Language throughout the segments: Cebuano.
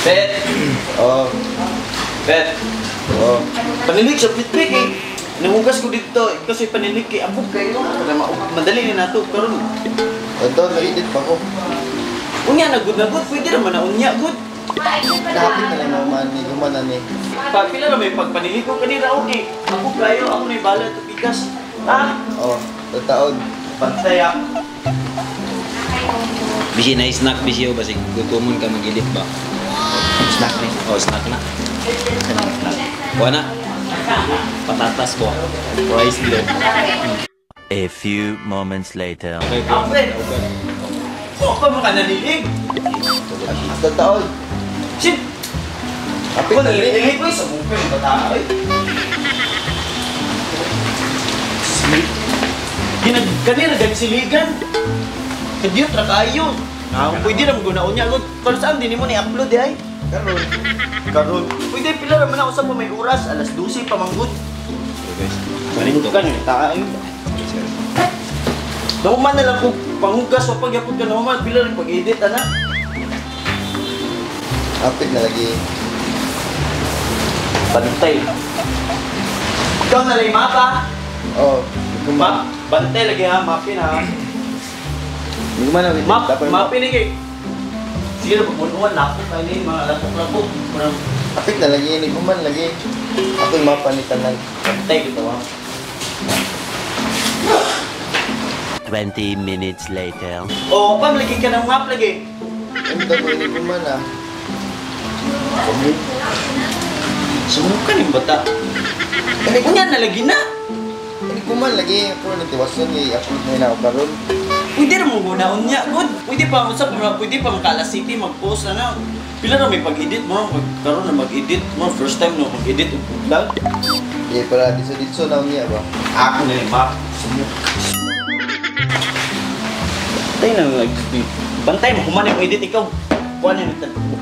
Bet. Oh. Bet. Oh. Panilig sa pitpik eh. Nangugas ko dito kasi panilig kay abog kayo. Madali ni nato karon. Ito, na-edit pa ko. Unya na good na good, pwede naman na unya good. Kapit na lang naman ni gumana ni. Pag pila na may pagpanilig ko kanira okay. Ako kayo, ako na bala to bigas. Ah. Oh, taon. Bantay ah. Bisi na snack bisi o basig gutomon ka mag-edit ba? Snack ni. Oh, snack na. Wala na. Patatas ko. Rice blow. A few moments later. Alfred! Oh, pa makanalilig. Taon. Shit! Kapit Ako na lang. nalililig ko sa bukay ng bata ay. Kanina nagsiligan. Kadiyot ra kayo. Ah, pwede ra mo niya. Pero saan din mo ni-upload ay? Karon. Karon. Pwede pila ra man ako sa pa may oras, alas 12 pa manggod. Ganito ka ni tayo. Nahuman na lang kung panghugas o pagyapod ka nahuman, pila rin pag-edit ana. Kapit na lagi. Bantay. Ikaw na lang mapa. Oh, Map, bantay lagi ha, mapin ha. Gumana Map, mapin lagi. Sige na, pagbunuan, lapok na ini, mga lapok-lapok. Kapit na lagi, ni guman lagi. Ako yung mapa ni tanan. Bantay kita ha. 20 minutes later. Oo, pam, lagi ka ng map lagi. Ang dami ni guman ah. Sumukan yung bata. Unya na lagi na. Ni guman lagi. Ako nagtiwason ni upload na ako karon. Pwede na mong gunaon niya, good. Pwede pa usap, pwede pa makala city mag-post na na. Pila na may pag-edit mo, karon na mag-edit mo, first time na mag-edit og vlog. Di para dito na niya ba. Ako na yung map. Sumuk. Bantay na nag bantay mo human yung edit ikaw. Kuan yung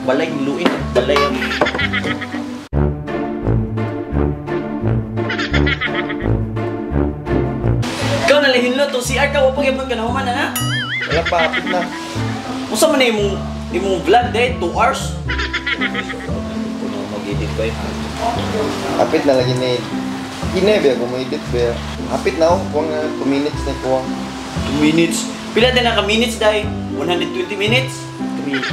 balay luin, balay ang. Ikaw na lahinlo to CR ka wa pagyapon ka na human na. Wala pa, hapit na. Usa man na imong vlog day 2 hours. Kuno mag-edit ba yun? Hapit na lagi ni. Ginebe ako mo edit ba. Hapit na oh, kuwang 2 minutes na kuwang. 2 minutes. Pila din na ka minutes day? 120 minutes. 2 minutes.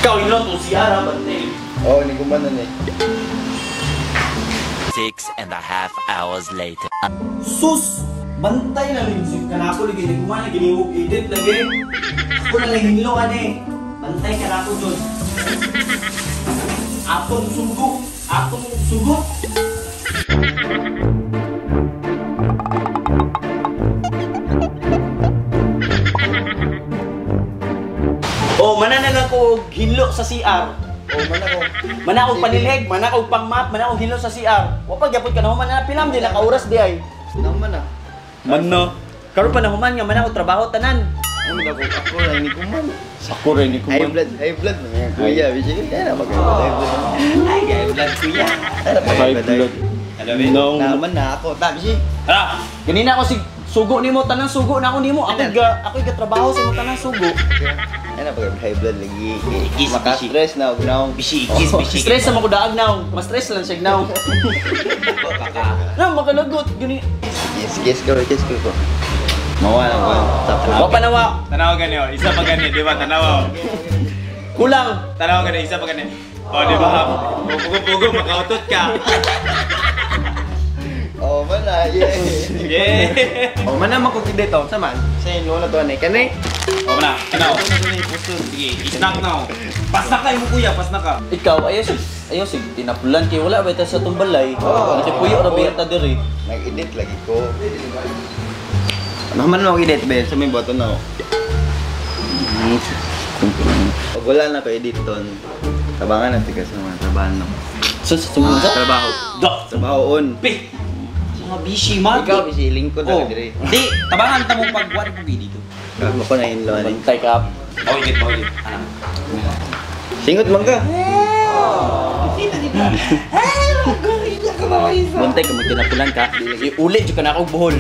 Ikaw ilo to CR ha, bantay. Oh, ni guman na ni. 6.5 hours later. Sus! Bantay na rin si kanako lagi ni gumana giniwog edit lagi. Ako na lang hinlo ani. Bantay kanako jud. Atong sugo, atong sugo. Oh, mana na lang ko og hinlo sa CR. Oh, man ako. Mana og panilhig, mana og pang-map, mana og hinlo sa CR. Wa pa gyapon ka na human na pilam din naka oras di ay. Naman ah. Man no. Karon pa na human nga man ako trabaho tanan. Ano ako ako lang ni kuman. Ako rin ni High blood, high blood na kuya, bisi kaya na mag high blood. Ay, high blood kuya. High blood. No. Naman na ako, ta bisi. Ah, ganina ako si sugo nimo tanan sugo na ako nimo. Ako ga trabaho sa imo tanan sugo. Ano pag high blood lagi. Ikis, Maka-stress na og naong. Bisi, ikis, bisi. Stress sa makudaag now. Mas stress lang siya now. Na makalagot gani. Yes, yes ko, yes ko. Mawa na ko. Tapos. Wa pa nawa. Tanaw gani oh, isa pa gani, di ba? Tanaw. Kulang. Tanaw gani, isa pa gani. Oh, di ba? Pugo-pugo makautot ka. Oh, man na, yeah. Yeah. Oh, man na makukid dito. Saman. Sa inyo na to ani kani. Oh, mana. Tanaw. Sige, snack now. Pasna ka imo kuya, pasna ka. Ikaw ayaw sig tinapulan kay wala ba ta sa tong balay. Natipuyo ra ba ta diri. Nag-edit lagi ko. Ano man mo edit be sa may button na. Pag wala na ko edit ton, tabangan natin kasi mga trabaho no. Sa sa Trabaho. Do. Trabaho on. Pi. Mga busy man. Ikaw bisi lingkod Oh. na diri. Di, tabangan ta mo pag wala po dito. Ako ko na inlo ani. Bantay ka. Oh, edit, oh, edit. Ano? Singot man ka. Bantay ka magtinapulan ka. Iuli jud ka na ako buhol.